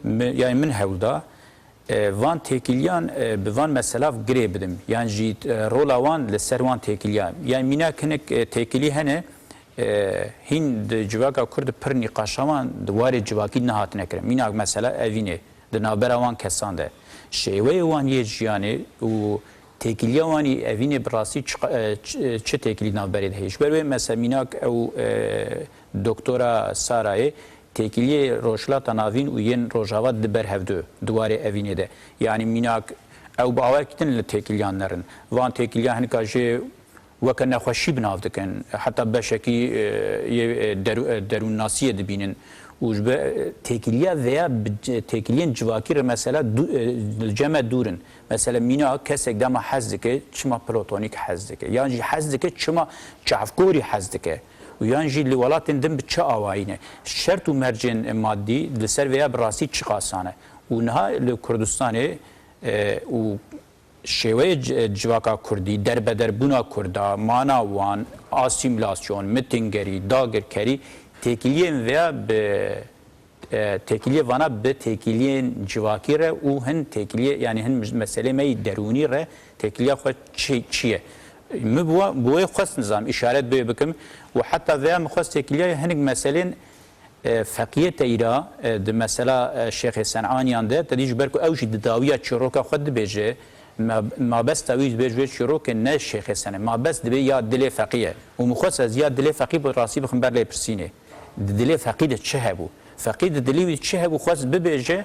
Mi, yani min hewl da, e, van têkiliyan, e, bi van meselav girê bidim. Yan jî, e, rola wan li ser wan têkiliyan. Yani mînak hinek, e, têkilî hene, e, hîn di civaka Kurd pir nîqaşa wan di warê civakî nehatine kirin. Mînak mesela evînê. Di navbera wan kesan de şêweyê wan yê jiyanê û têkiliya wan î evînê bi rastî çi, e, çi, çi têkilî navberê de heye. Ji ber wê mesela mînak ew, e, doktora Sarayê têkiliyê Rojhilata Navîn û yên Rojava di ber hevdu di warê evînê de. Yanî mînak ew bi awayekî din li têkiliyan nerin. Van têkiliya hinika jê weke nexweşî bi nav dikin. Heta beşekî, e, yê, e, derû-, e, derûnnasiyê dibînin. Û ji ber, e, têkiliya veya bi c-, têkiliyên civakî re mesela dû-, e, li cem me dûr in. Mesela mîna kesek dema hez dike, çima platonîk hez dike? Yan jî hez dike, çima çavkorî hez dike? Û yan jî li welatên din bi çi awayî ne? Şert û mercên madî li ser vêya bi rastî çiqas e? Û niha li Kurdistanê, e, û şêweyê c-, civaka kurdî, derbederbûna kurda, mana wan, asîmîlasyon, mitingerî, dagirkerî, têkiliyên vêya bi, e, têkiliyê vana bi têkiliyên civakî re û hin têkiliyê, yanî hin meselê me yî derûnî re têkiliya xwe çi, çi ye? Min bi wa-, bi wê xwest nizam îşaret bê bikim û heta vêya min xwest têkiliya hinik meselên, e, Feqiyê Teyra, e, di mesela, e, Şêxê Senaniyan de, te dî ji ber ku ew jî di dawiya çîroka xwe dibêje, ma-, mabesta wî dibêje wê çîrokê ne Şêxê Sene, mabest dibê ya dilê Feqî ye. Û min xwest ez ya dilê Feqî bi rastî bixim ber lêpirsînê. Di dilê Feqî de çi hebû? Feqî di dilê wî çi hebû xwest bibêje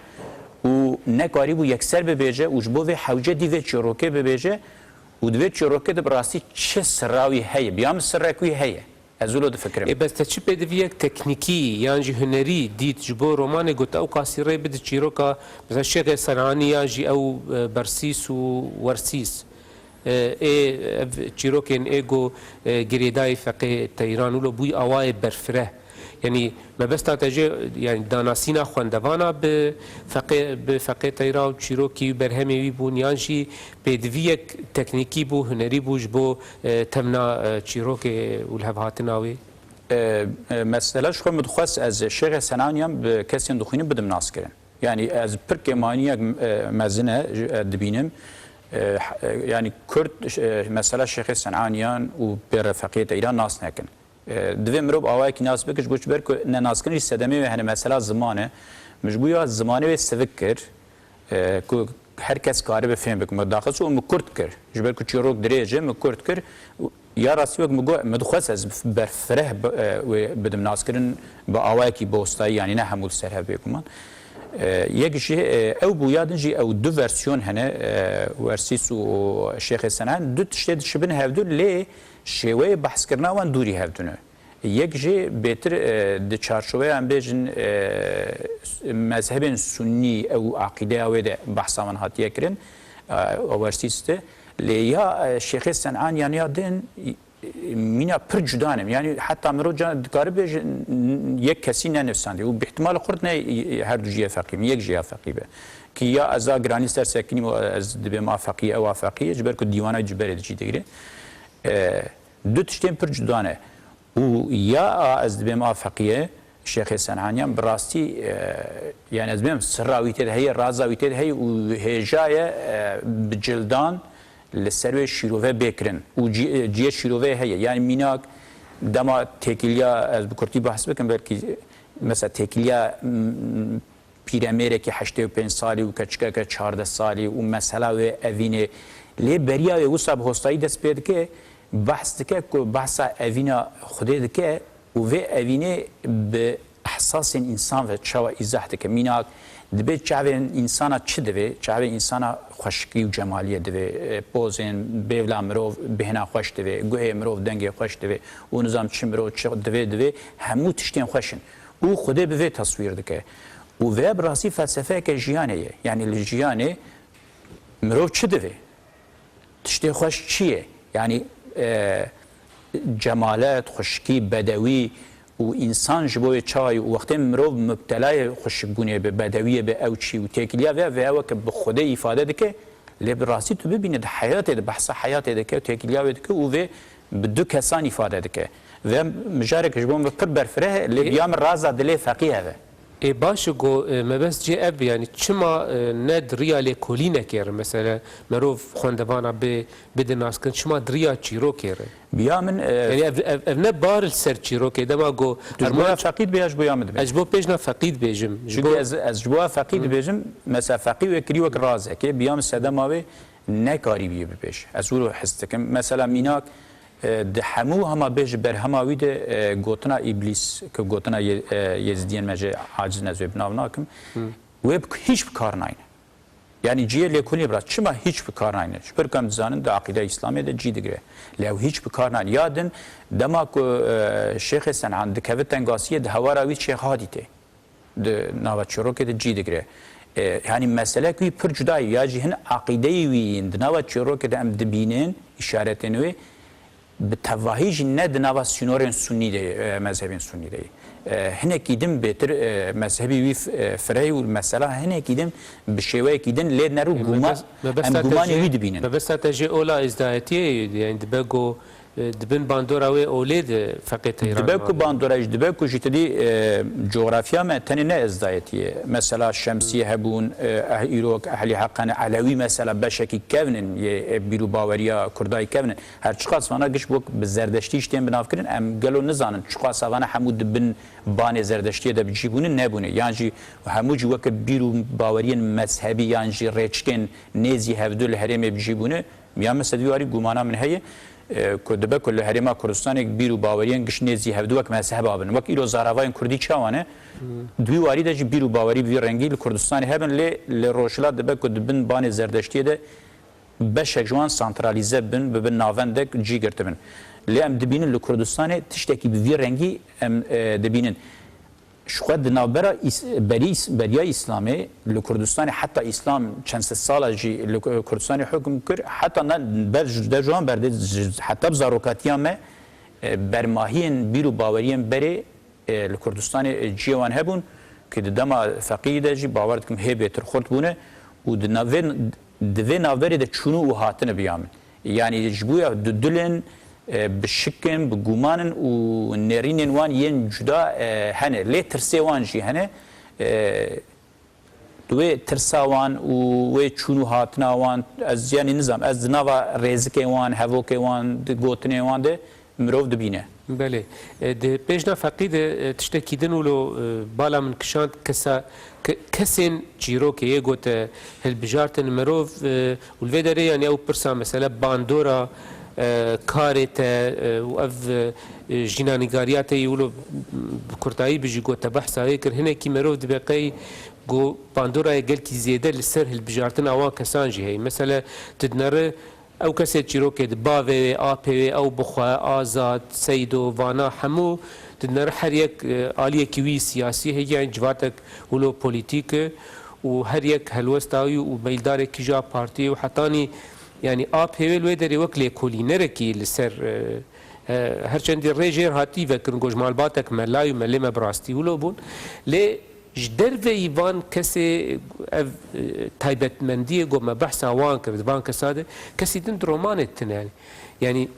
û nekarîbû yekser bibêje û ji bo vê hewce dî vê çîrokê bibêje û di vê çîrokê de bi rastî çi sirra wî heye? Biya min sirrek wî heye. Ez wilo difikirim. Ê, bes te çi pêdiviyek teknîkî yan jî hunerî dît ji bo romanê ku te ew qasî rê bidî çîroka, mesela Şêxê Senanî yan jî ew, e, Bersîs û Wersîs? E, ê, ev çîrokên ê ku, e, girêdayî Feqê Teyran wilo bûyî awayê berfireh. Yanî mebesta te jê, yanî danasîna xwendevana bi Feqê, bi Feqê Teyra û çîrokî û berhemê wî bûn, yan jî pêdiviyek teknîkî bû, hunerî bû ji bo, e, temna, e, çîrokê û lihevhatina wê? E, e, mesela ji xwe min dixwest ez Şêxê Senaniyan bi kesên dixwînin bidim naskirin. Yanî ez pir kêmaniyek, e, mezin e, ji, e, dibînim. E, h-, e, yanî Kurd, e, mesela Şêxê Senaniyan û pê re Feqiyê Teyran nas nekin. E, divê mirov awayekî nas bike, ji bo, ji ber ku nenaskirin jî sedemê wê hene, mesela ziman e. Min ji bo ya zimanê wê sivik kir, e, ku her kes karibe fêm bike. Min daxist û min kurt kir. Ji ber ku çîrok dirêj e, min kurt kir. Ya rastî wek min got, min dixwest ez berfireh bi, e, wê bidim naskirin bi awayekî bostayî, yanî ne hemû li ser hev bêguman. E, yek jî, e, ew bû, ya din jî ew du versiyon hene, e, Wersîs û Şêxê Senan. Du tiştê dişibin hevdu, lê şêweyê behskirina wan dûrî hevdû ne. Yek jî bêtir, e, di çarçoveya, em bêjin, e, mezhebên sunnî, ew aqîdeya wê de behsa wan hatiye kirin, e, Wersîs de. Lê ya, e, Şêxê Senaniyan ya din, e, mîna pir cuda ne. Yanî heta mirov ca dikare bêje, n-, n-, yek kesî nenivîsandiye. Û bi îhtimal xurt ne, e, her du jî yê Feqî bin, yek jî ya Feqî be. Ki ya ez a giranî ser sekinîm û ez dibêm a Feqî, ew a Feqî, ji ber ku dîwana ji berê de jî digire. E, Du tiştên pir cuda ne. Û ya a ez dibêm a Feqiyê, Şêxê Senaniyan, bi rastî, e, yani ez dibêm sirra wî tê de heye, raza wî tê de heye û hêja ye, e, bi cildan li ser wê şîrove bê kirin. Û cî-, ciyê şîrove heye. Yani mînak dema têkiliya, ez bi kurtî behs bikim, belkî mesela têkiliya, m, pîremêrekî heştê û pênc salî û keçikeke çardeh salî û mesela wê evînê. Lê beriya wê wisa bi hostayî dest pê dike, behs dike ku behsa evîna Xwedê dike û vê evînê bi ehsasên însan ve çawa îzah dike. Mînak, dibê çavên însana çi divê? Çavên însana xweşikî û cemaliyê divê. E, pozên bêvla mirov bêhna xweş divê, guhê mirov dengê xweş divê û nizam çi mirov çi divê, divê hemû tiştên xweş in. Û Xwedê bi vê teswîr dike. Û vê bi rastî felsefeyeke jiyanê ye. Yanî li jiyanê mirov çi divê? Tiştê xweş çi ye? Yanî, e, cemalet, xweşikî, bedewî û însan ji bo wê çawa ye? Û wextê mirov mubtelayê xweşikbûnê be, bedewiyê be, ew çi? Û têkiliya vê, vê weke bi Xwedê îfade dike, lê bi rastî tu bibîne di heyatê de, behsa heyatê dike, têkiliya wê dike û vê bi du kesan îfade dike. Vê mijarek ji bo min pir berfireh e, lê Ê- biya min raza dilê Feqî heve. Ê, baş e, go, e, mebest cê ev, yani çima, e, ne di riya lêkolînekê re, mesela merov xwendevana bê, bide naskin, çima di riya çîrokê re? Biya min, e, Yani ev, ev, ev ne bar li ser çîrokê, dema go Tu ji bo Erman ya Feqî dibê ya ji bo ya min dibê? Ez ji bo pêjna Feqî dibêjim. Ji Çünkü bo ez, ez ji bo ya Feqî dibêjim, mesela Feqî wê kirî wek razekê, biya min sedema wê nekarî bî bibêj. Ez wilo his dikim. Mesela mînak, E, di hemû hema bê ji berhema wî de, e, gotina Îblîs, ku gotina Yê-, e, Yêzidiyên me jê aciz in, ez wê bi nav nakim, wê bi, hîç bi kar nayne. Yanî cihê lêkolînê bira, çima hîç bi kar nayne? Ji ber ku em dizanin di aqîdeya Îslamê de cî digire. Lê ew hîç bi kar nayne. Ya din, dema ku, e, Şêxê Sen'an dikeve tengasiyê, di hewara wî Şêx Hadî tê. Di nava çîrokê de cî digire. E, yanî meselek wî pir cuda ye. Ya jî hin aqîdeyê wî yên di nava çîrokê de em dibînin, îşaretên wê, bi tevahî jî ne di nava sînorên Sunnî de, e, mezhebên Sunnî de ye. E, hinekî din bêtir, e, mezhebî wî f-, e, firey û mesela hinekî din bi şêweyekî din lê nerû. Guma-, mebes-, mebesta em te gumanê jê, wî dibînin. Mebesta te jê ola êzdayetiyê ye, yani dibe ku, e, di bin bandora wê olê de feqê Teyran dibe ku bandora jî, dibe ku jî tu dî, e, coğrafya me tenê ne êzdayetî ye. Mesela Şemsî hebûn, e, eh, îrok, ehlî heq hene, Elewî mesela beşekî kevn in yê, e, bîr û baweriya Kurdayê kevn in. Her çiqas vana giş wek bi Zerdeştî jî tên binavkirin, em gelo nizanin çiqas vana hemû di bin banê Zerdeştiyê de bi cî bûne nebûne. Yan jî hemû jî weke bîr û baweriyên mezhebî yan jî rêçikên nêzî hevdu li herêmê bi cî bûne. Ya mesela di wî warî gumana min heye, e, ku dibe ku li Herêma Kurdistanê bîr û baweriyên giş nêzî hevdu wek mezheba bin. Wek îro zaravayên kurdî çawa ne? Di wî warî de jî bîr û bawerî bi vî rengî li Kurdistanê hebin, lê li Rojhilat dibe ku di bin banê Zerdeştiyê de beşek ji wan santralîze bin, bibin navendek cî girtibin. Lê em dibînin li Kurdistanê tiştekî bi vî rengî em, e, dibînin. Ji xwe di navbera Îs-, berî Îs-, beriya Îslamê li Kurdistanê, heta Îslam çend sed sala jî li Ku-, Kurdistanê hukm kir, heta ne, ber ji, de ji wan berde ji, heta bi zarokatiya me, e, bermahiyên bîr û baweriyên berê, e, li Kurdistanê, e, ciyê wan hebûn, ku di dema feqîyî de jî bawer dikim hê bêtir xurt bûne û di nav-, vê, di vê navberê de çûnû û hatine biya min. Yanî ji bo ya dudilên, e, bi şikin, bi gumanin û nêrînên wan yên cuda, e, hene. Lê tirsê wan jî hene. E, di wê tirsa wan û wê çûn û hatina wan, ez, yanî nizam, ez di nava rêzikê wan, hevokê wan, di gotinê wan de mirov dibîne. Belê. E, di pêjna feqî de, e, tiştekî din wilo, e, bala min kişand, kesa-, ke-, kesên çîrokê yê gote hilbijartin mirov, e, û li vê derê, yani, ew pirsa, mesele bandora, e, karê te, e, û ev, e, jînanîgariya te yî wilo bi kurtayî bijî ku te behsa wê kir, hinekî mirov dibe qey ku bandorayê gelkî zêde li ser hilbijartina wan kesan jî heye. Mesele, tu dineri ew kesê çîrokê di bavê wê, apê wê, ew bixwe, Azad, Seydo, vana hemû, tu dineri her yek, e, aliyekî wî siyasî heye, yan civatek wilo polîtîk e û her yek helwesta wî û meyildarekî ji a partiyê û hetanî, yanî apê wê li wê derê wek lêkolînerekî li ser, e, e, her çendî rê jêr hatî vekirin, ku ji malbatek melayî û melê me bi rastî wilo bûn. Lê ji derveyî van kesê ev, e, taybetmendiyê ku me behsa wan kir, di van kesa de kesî din di romanê tine, yanî. Yanî,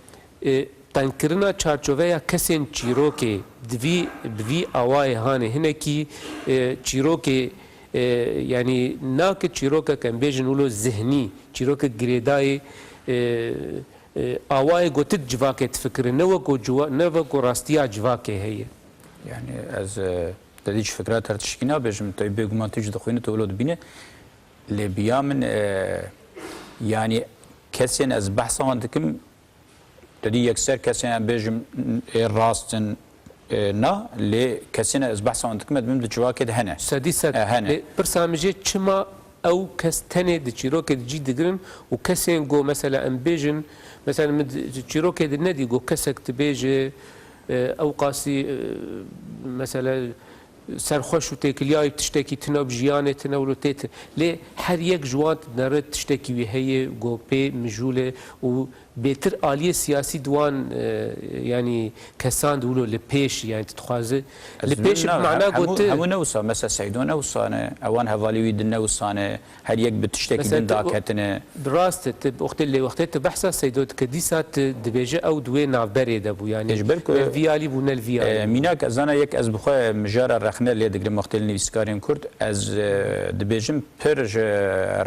e, tengkirina çarçoveya kesên çîrokê di vî, bi vî awayê hanê hinekî, e, çîrokê, e, yanî nake çîrokek em bêjin wilo zihnî, çîrokek girêdayê, e, e, awayê gotit civakê difikire, ne weko ciwa-, ne weko rastiya civakê heye. Yanî ez, e, te dî ji fikra te tişkî nabêjim, te bêguman tu jî dixwînî, tu wilo dibîne. Lê biya min, e, yanî kesên ez behsa wan dikim, Te dî yekser kesên em bêjim ê rast in, ê na, lê kesên ez behsa wan dikim, ez dibim di civakê de hene. Sedî sed. E, hene. Lê pirsa min jê çima ew kes tenê di çîrokê de cî digirin û kesên ku mesela em bêjin, mesela min di çîrokê de nedî ku kesek dibêje, e, ew qasî, e, mesela, serxweş û têkiliyayî tiştekî tune bi jiyanê tune wilo tê tune. Lê her yek ji wan dinere tiştekî wî heye, go pê mijûl e û bêtir aliyê siyasî di wan, e, yanî kesan di wilo li pêş, yanî tu dixwaze li pêş bi mana gotin. Hemû ne wisa, mesela Seydo ne wisa ne, ewan hevalî wî din ne wisa ne. Her yek bi tiştekî din daketine. Rast e, tu bi wextê lê wextê tu behsa Seydo dike, dîsa tu dibêje ew di wê navberê de bû, yanî ne li vî alî bû, ne li vî alî bû. Mînak, ez zana yek ez bi xwe mijara rexne lê digirim wextê li nivîskarên Kurd, ez, e, dibêjim pir ji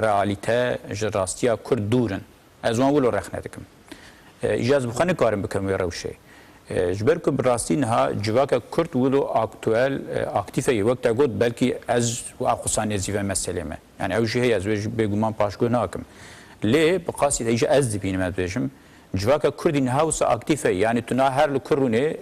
realîte, ji rastiya Kurd dûr in. Ez wan wilo rexne dikim. E, îja ez bi xwe nikarim bikim wê rewşê. E, ji ber ku bi rastî niha civaka Kurd wilo aktuel, e, aktîf e, wek te got, belkî ez û Aqusa nêzî ve meselê me. Yani ew jî heye, ez wê jî bêguman paşguh nakim. Lê bi qasî de îja ez dibînim, ez dibêjim, Civaka Kurdî niha wisa aktîf e. Yanî tu niha her li ku rûnê,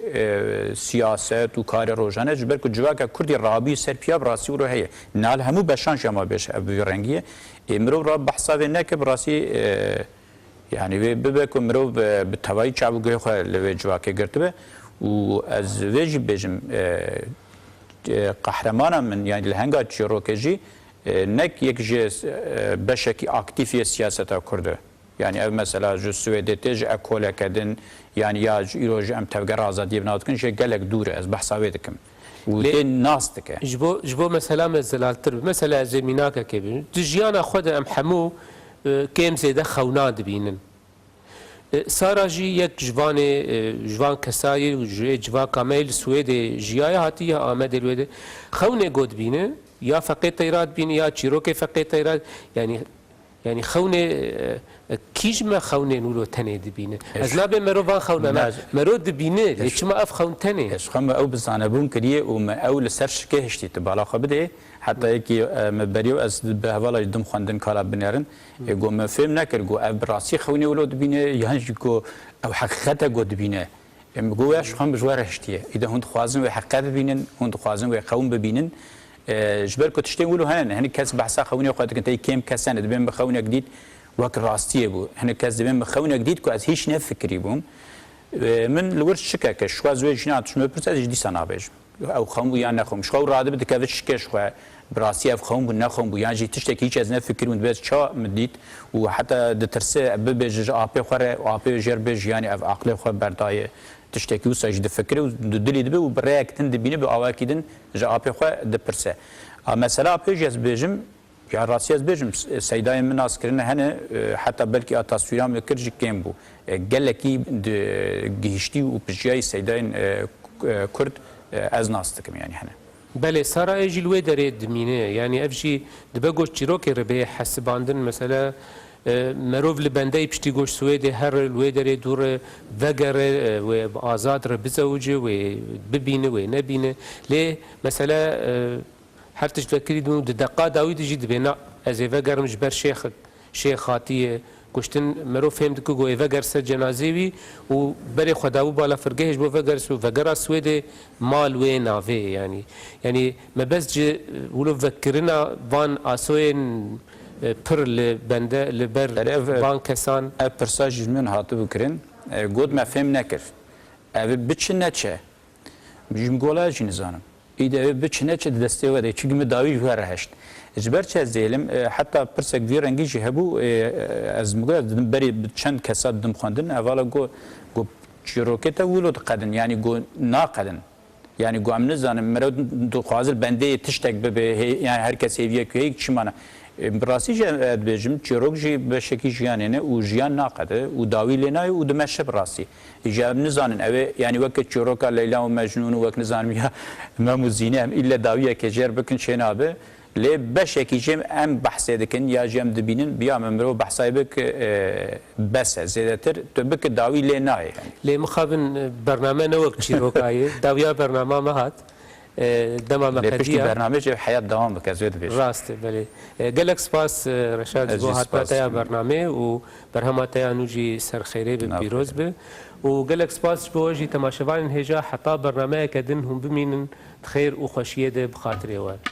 e, siyaset û karê rojane, ji ber ku civaka Kurdî rabî ser piya bi rastî wilo heye. Niha li hemû beşan jî ema bêj ev bi vî rengî ye. Ê mirov ra behsa vê neke bi rastî, e, yanî wê bibe ku mirov bi, bi tevayî çav û guhê xwe li vê civakê girtibe. Û ez vê jî bêjim, e, e, qehremana min, yanî li henga çîrokê jî, e, nek yek ji, e, beşekî aktîf yê siyaseta Kurd e. Yanî ev mesela ji Swêdê tê, ji ekoleke din, yanî ya ji îro ji em Tevgera Azadiyê bi nav dikin, jê gelek dûr e, ez behsa wê dikim. Û Lê tê nas dike. Ji bo, ji bo mesela me zelaltir be. Mesela ez ê mînakekê bînim. Di jiyana xwe de em hemû, e, kêm zêde xewna dibînin. E, Sara jî yek ji vanê, e, ji van kesayê û ji civaka me yê li Swêdê jiyaye, hatiye Amedê li wê de. Xewnê go dibîne, ya feqê teyra dibîne, ya çîrokê feqê teyra, yanî Yanî xewnê, e, e, kî ji me xewnên wilo tenê dibîne? Ez Ez nabê mero van xewna, na, Ne, mero dibîne, lê ez çima ev xewn tenê? Ez xwe me ew bi zanebûn kiriye û me ew li ser şikê hiştî, tu bala xwe bidê. Heta yekî, e, me beriyo ez bi hevala ji dim xwendin kara binêrin. E, go me fêm nekir, go ev bi rastî xewnê wilo dibîne, yan jî go ew heqîqet e go dibîne. Em got, "Ya ji xwe bi ji we re hiştiye." Îde hûn dixwazin wê heqe bibînin, hûn dixwazin wê qewim bibînin. E, ji ber ku tiştên wilo hene ne, hinek kes behsa xewinê xwe dikin, tey kêm kes hene, dibên bi xewinek dît wek rastiyê bû. Hinek kes dibên bi xewinek dît ku ez hîç nefikirî bûm. E, min li wir şikeke, ji xwe ez wê jîna tişt me pirse, ez jî dîsa nabêjim. Ew xewin bû yan nexewin bû. Ji xwe ew radibe dikeve şikê ji xwe. Bi rastî ev xewin bû, nexewin bû, yan jî tiştekî hîç ez nefikirîm, dibe ez ça min dît û heta ditirse bibêje ji apê xwe re, û apê jê re bêje, yanî ev aqlê xwe berdaye, tiştekî wisa jî difikire û di dilî dibe û bi rêyek din dibîne, bi awayekî din ji apê xwe dipirse. A mesela apê jî ez bêjim, ya rastî ez bêjim, s-, seydayên min nas kirine hene, e, heta belkî a taswîra min kir jî kêm bû. E, gelekî di gihiştî û pijiyayî seydayên, e, k-, e, Kurd, e, ez nas dikim, yanî hene. Belê, Sarayê jî li wê derê dimîne. Yanî ev jî dibe got çîrokê re bê hesibandin. Mesela, e, merov li bendeyê piştî goş Swêdê here, li wê derê dû re vegere, e, wê bi azad re bizewice, wê bibîne, wê nebîne. Lê mesela, e, her tişt vekirî dû di deqa dawî de jî dibê, na, ez ê vegerim ji ber şêxek. Şêx hatiye kuştin, mero fêm dike ku ê veger ser cenazê wî û berê xwe dabû bala firgehê ji bo vegeris û vegera Swêdê mal wê navê, yanî. Yanî mebest ji wilo vekirina van asoyên, e, pir li bende, li ber Erê ev, van kesan. Ev pirsa jî ji min hatibû kirin. E, got me fêm nekir. Ev biçi neçe. Ji min gola ez jî nizanim. Îde ew biçine çi di destê we de, çimkî min dawî ji we re heşt. Ji ber çi ez dêlim, e, heta pirsek vî rengî jî hebû, e, e, ez min got, ez didim berê bi çend kesa didim xwendin, hevala got, got çîrokê te wilo diqedin, yanî got naqedin. Yanî got em nizanin, mero dixwazin bendeyê tiştek bibe, hê-, yanî her kes hêviyek heyî çi mana. E, bi rastî jî ez dibêjim, çîrok jî beşekî jiyanê ne û jiyan naqede û dawî lê nayê û dimeşe bi rastî. Îca em nizanin, ew ê, yanî weke çîroka Leyla û Mecnûn û wek nizanim ya Mem û Zîne em îlle dawiyeke jêr bikin çênabe. Lê beşekî jê em behsê dikin ya jî em dibînin, biya me mirov behsayê bik, e, bes e. Zêdetir tu bike dawî lê nayê. Lê mixabin, e, bername ne wek çîroka ye. Dawiya bernama me hat. E, dema me Lê piştî qediya. Bernameyê jî heyat dewam bike, ez wê dibêjim. Rast e, belê. E, gelek spas, e, Reşad, ji bo hatina te ya bernameyê û berhema te ya nû jî ser xêrê be, pîroz be. Û gelek spas ji bo we jî temaşevanên hêja, heta bernameyeke din hûn bimînin di xêr û xweşiyê de bi xatirê we.